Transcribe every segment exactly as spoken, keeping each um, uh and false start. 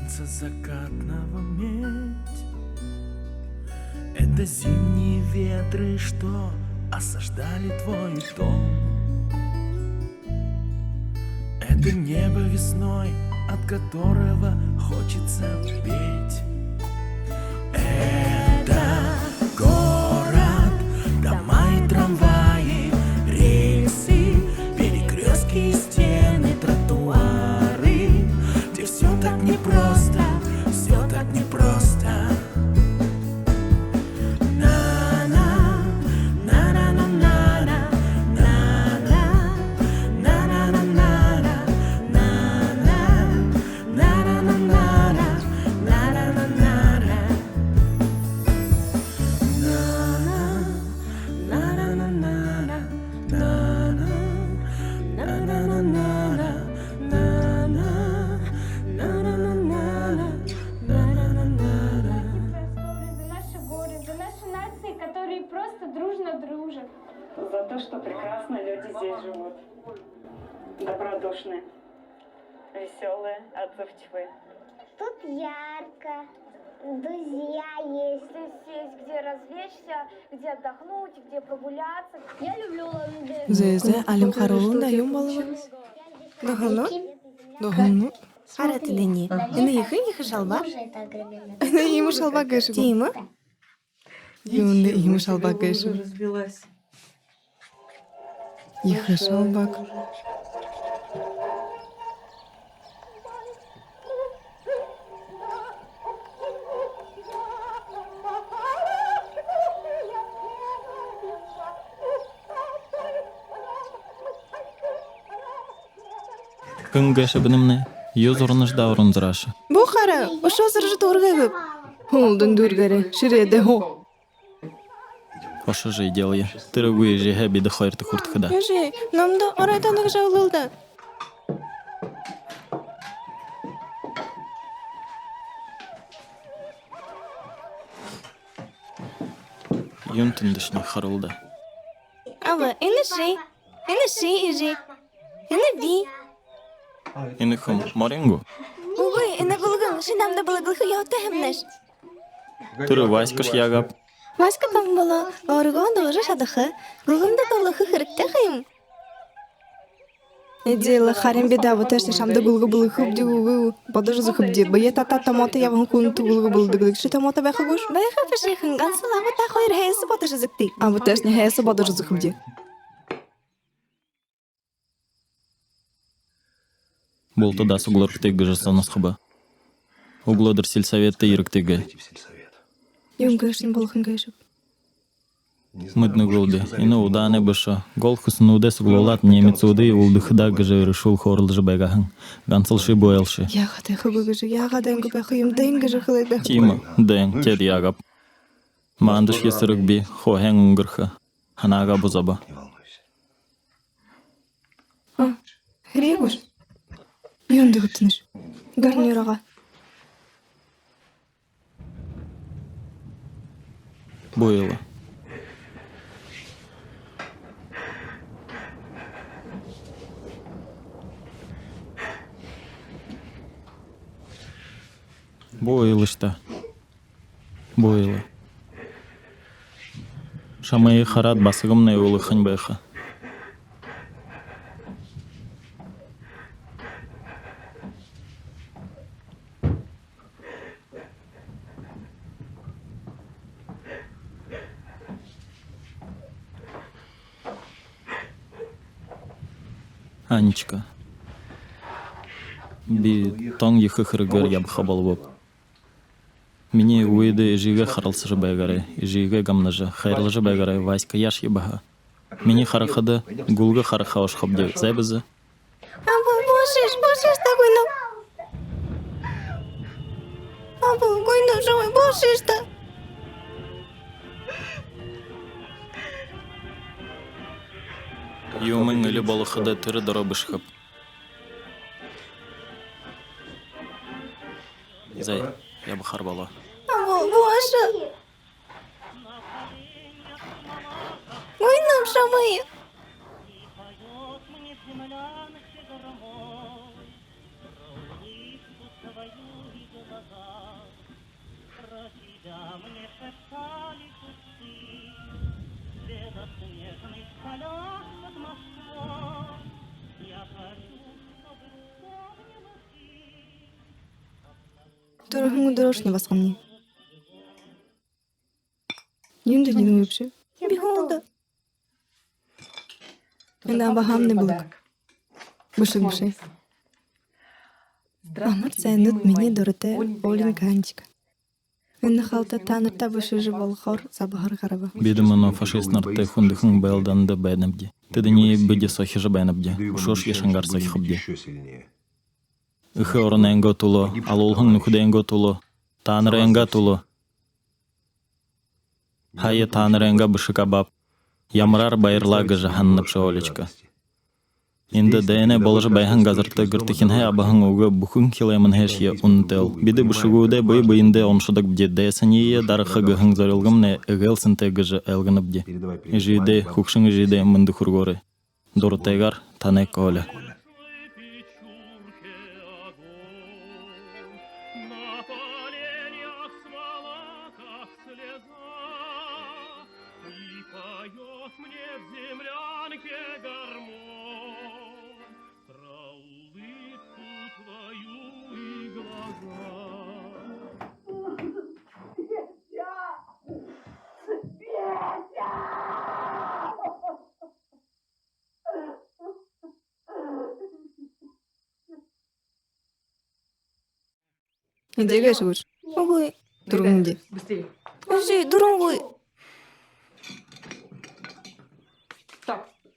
Закатного медь. Это зимние ветры, что осаждали твой дом. Это небо весной, от которого хочется петь. Это город, дома и трамваи, рельсы, перекрёстки и стены, тротуары, где всё так непросто, всё так непросто. За наши горы, за наши нации, которые просто дружно дружат. За то, что прекрасно люди здесь живут. Добродушные, весёлые, отзывчивые. Тут ярко. Друзья есть. Здесь есть где развлечься, где отдохнуть, где прогуляться. Я люблю Улан-Удэ. Зэ, зэ, алим харуулан даа, юун болобо? Доһоно? Доһоно. Хараад лэ энэ. Энэ ехэ, ехэ шалбаг. Энэ иимэ шалбаг гээшэ гү? Тиимэ. Юундэ иимэ шалбаг гээшэб? Ехэ шалбаг. Хэн гээшэб энэмнай? Юу зуранаш даа, уран зурааша? Бү хара, үшөө зуража дүүргээгүйб. Һүүлдэнь дүүргээрэй, шэрээдэ һуу. Ошожо эдеэлэе. Тэрэ үгы эжыһээ бидэ хоёрто хүртэхэ даа. Эжы, намда оройдоо нэгэ жабылыел даа. Юун тэндэшни, харуул даа. Абаа, энэ ши. Энэ ши, эжы. Энэ би. Энэ хэн, морин гү? Үгы, энэ гүлгэн, ши намда бэлэглэхэ ёһотой һэмнэш. Тэрэ Васькаш яагааб? Васька томо болоо, өөрыгөө дуулажа шадаха. Гүлгэндэ дурлаха хэрэгтэй ха юм. Эдеэлэ, харин бидэ абатайшни шамда гүлгэ бэлэхэбди гү, үгы гү, бодожо үзэхэбди. Бэеэ татаад, томоотой ябаһан хүнүүдтэ гүлгэ бэлэдэг гэдэг. Ши томоотой байха гүш? Байха бэшэ хэн, гансал абатайгаа хоёр һайса бодожо үзэгты. Абатайшни һайса бодожо үзэхэбди. Булта даса үглөөрэгты гэжэ һанасхаба. Үглөөдэр сельсоветдэ ерэгты гээ. Юун гээшэнь болохонь гээшэб? Мэдэнэгүйлби. Энэ удаанай бэшэ. Гол хүсэнүүдээ суглуулаад, немецүүдые үлдэхэ даа гэжэ эрэшүүл хөөрэлдэжэ байгаа һэн. Гансал ши бү айлши. Яагаад байхагүй гэжэ, яагаад дайнгүй байха юм, дайн гэжэ хэлээд байха. Тиимэ, дайн, теэд яагааб. Маандашье сэрэг бии, хооһон үнгэрхэ. Һанаагаа бузаба. А, хэрэг бэшэ. Юундэ гүтнэш? Гарни рога. Буйла. Буйлыш даа. Буйла. Шамайе хараад, басагамнай үлэхэнь байха. Анечка. Би тон ехэ хэрэгээр ябаха болобоб. Минии үедэ эжыгээ харалсажа байгаарай, эжыгээ гамнажа, хайрлажа байгаарай, Васька яашье баһа. Минии харахада, гүлгэ хараха ошохобди, зай бэзэ? Абаа, бошиш, бошиш даа, гуйнаб. Абаа, гуйнаб, шамай, бошиш даа. Юумэн эли болоходо, тэрэ доро бэшэхэб. Зай, ябахаар болоо. Абаа, бошиш. Гуйнаб шамай. Поёт мне землянки домой, про улыбку свою и домой. Түрүүн үдэрөөршни басагамни. Юундэ динэн үбшэ? Би һүүлдэ. Энэ абаһаамни бэлэг. Бэшэг бэшэ. Амар сайнууд, минии дуратай Оленька Анечка. Энэ халта таанарта бэшэжэ болохоор забһар гараба. Бидэ мүнөө фашистнартай хүндэхэн байлдаанда байнабди. Тэдэниие бидэ сохижо байнабди. Үшөөшье шангаар сохихобди. Эхэ оронойнгоо түлөө, алуулһан нүхэдэйнгөө түлөө, таанарайнгаа түлөө. Һая таанарайнгаа бэшэг абааб. Ямараар баярлаа гэжэ һананабши, Олечка. Эндэ дайнай боложо байһан газарта гэртэхинһээ абаһан үгэ бүхэн хилээмэнһээшье үнэтэйл. Бидэ бэшэгүүдээ бэе бэедээ уншадагбди, дайсаниие дараха гэһэн зорилгомнай эгээл сэнтэй гэжэ айлганабди. Эжыдээ, хүгшэн эжыдээ мэндэ хүргөөрэй. Дуратайгаар, танай Коля. Эдеэ гээшэ гүш? Үгы. Түргэн эдеэ. Эжы, түргэн үгы.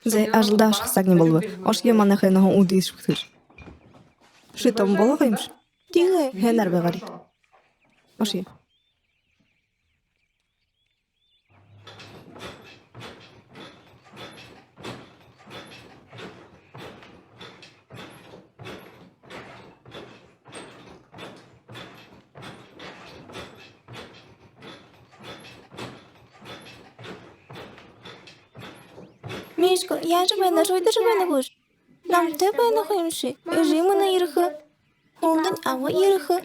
Зай, ажалдаа ошохо сагни болобо. Ошогой, манайхи энэһээ үдэр шүхтэр. Ши томо болоо ха юмши? Тиигээ, һайнаар байгаарай. Ошогой. Мишка, яажа байна, шойдожо байна гүш? Намтай байна ха юмши? Эжымни ерэхэ. Һүүлдэнь аба ерэхэ.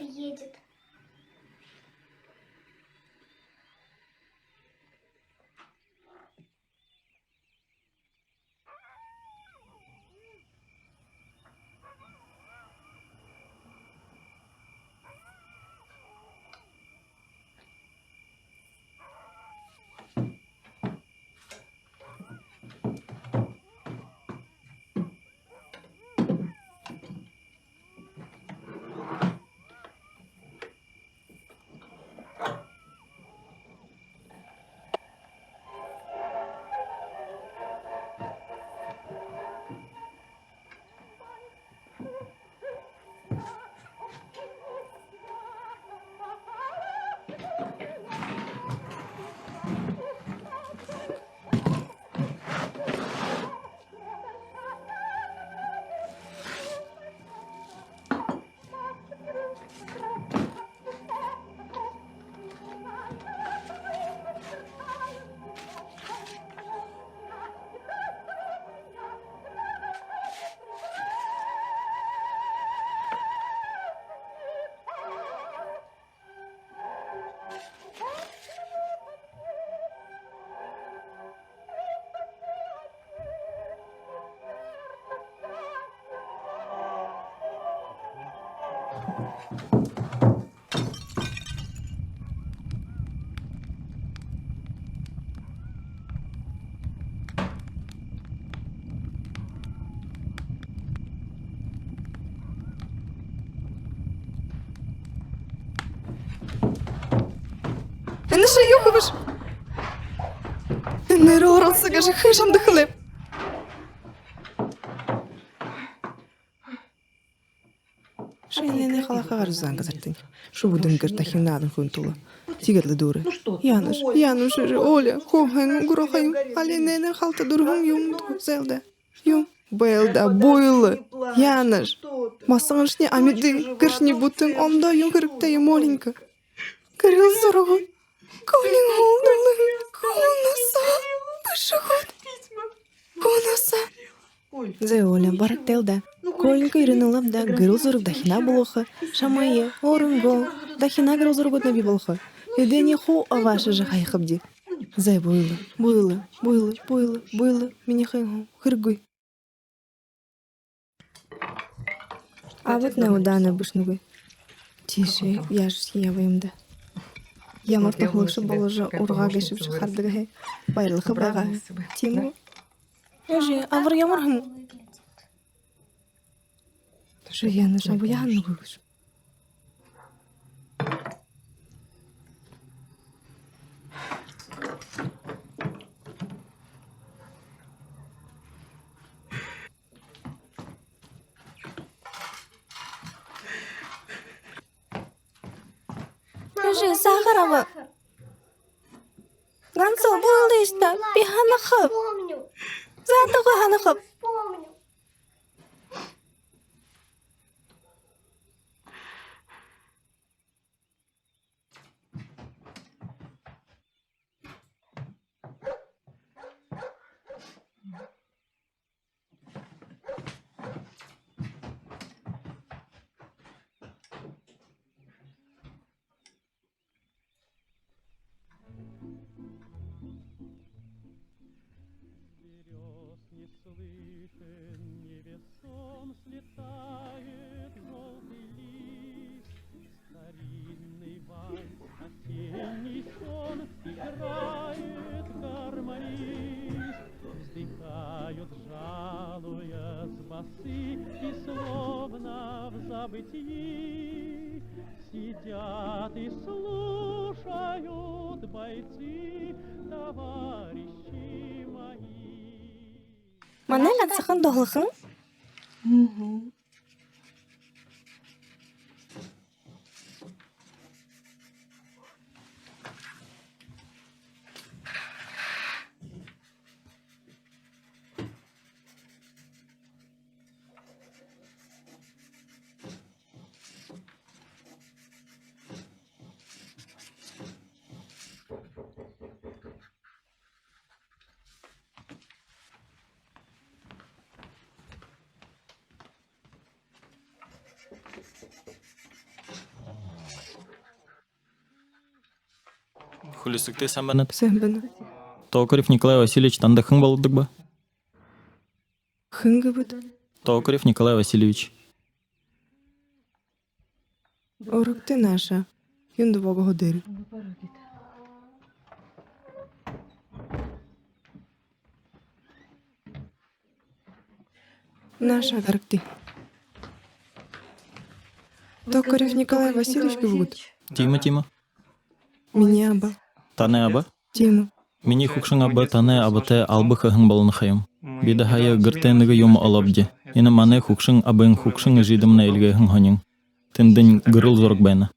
Энэ ши юу хэбэш? Энээнһээ оролсо гэжэ хэр шамда хэлээб? Ши энээнэй халаагаа гаража зааһан газартань. Шубуудынь гэр дахин наадан хүйн тула. Тиигээд лэ дүүрээ. Яанаш, Яанаш, Оля, хуу һайн гүрөө ха юм. Али энээнэй халта дүүрһэн юм даа, зайлда. Юм. Байлда, буйлаа. Яанаш. Басаганшни амиды, гэршни бүтэн, ондоо юун хэрэгтэй юм, Оленька? Гэрэл зурагууд. Колиин һүүлдэ. Гүнэсэ. Бэшэгүүд. Гүнэсэ. Зай, Оля, барагты л даа. Коленька ерэнэл ааб даа, гэрэл зураг дахин буулгаха. Шамайе, өөрынгөө, дахин гэрэл зурагуудынь бии болгохо. Эдэниие хуу абаашажа һаяхабди. Зай, буйла, буйла, буйла, буйла, буйла, минии хэн хуу хэрэггүй. Абатнай удаан бэшэнэгүй. Тиишээ яажа ябаа юм даа. Ямар тохиолшо боложо ургаа гээшэбши хардаг һаа, баярлаха байгаа. Тиимэ гү? Эжы, абар ямар һэм? Ши яана шабу яаһан нүгөөш. Эжы, сахар аба. Гансал буйла даа, би һанахаб. Заатагүй һанахаб. Берёз не слышен, невесом слетает жёлтый лист. Старинный вальс, осенний сон играет гармонист. Вздыхают, жалуясь, басы и словно в забытии сидят и слушают бойцы, товарищи мои. Манай гансахан доһолхын. Мгм. Хүлисэгты, сайн байна. Сайн байна. Токарев Николай Васильевич танда хэн болодог бэ? Хэн гэбэт? Токарев Николай Васильевич. Орогты нааша. Юундэ богоһо дээрэ? Нааша гарагты. Токарев Николай Васильевич гэбэ гүт? Тиимэ, тиимэ. Минии аба. Танай аба? Тиимэ. Минии хүгшэн аба танай абатай алба хэһэн болоно ха юм. Бидэ һая гэртээ нэгэ юумэ олообди. Энэ манай хүгшэн абын хүгшэн эжыдэмнай эльгээһэн һонин. Тэндэнь гэрэл зураг байна.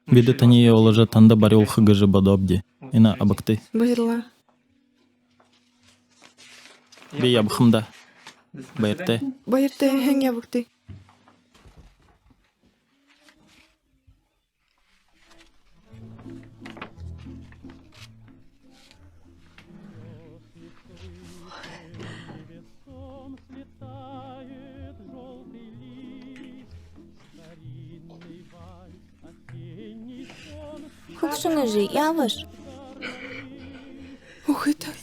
Бидэ таниие олжо, танда барюулха гэжэ бодообди. Энэ абагты. Баярлаа. Би ябахам даа. Баяртай. Баяртай, һайн ябагты. Хүгшэн эжы, яабаш? Үгы даа,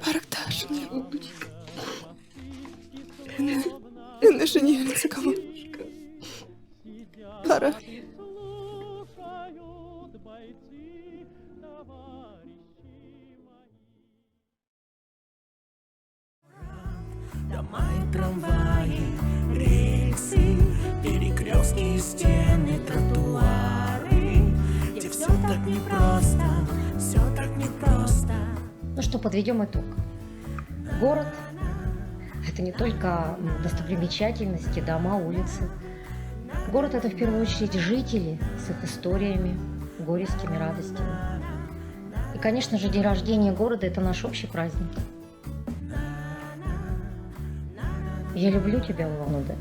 бараг таашань ябаа. Энэ, энэ шинии янза кама. Бараа. Дома и трамваи, рельсы, перекрёстки и стены, тротуары. Где всё так непросто, всё так непросто. Ну что, подведём итог. Город — это не только, м, достопримечательности, дома, улицы. Город — это в первую очередь жители с их историями, горестями, радостями. И, конечно же, день рождения города — это наш общий праздник. Я люблю тебя, Улан-Удэ.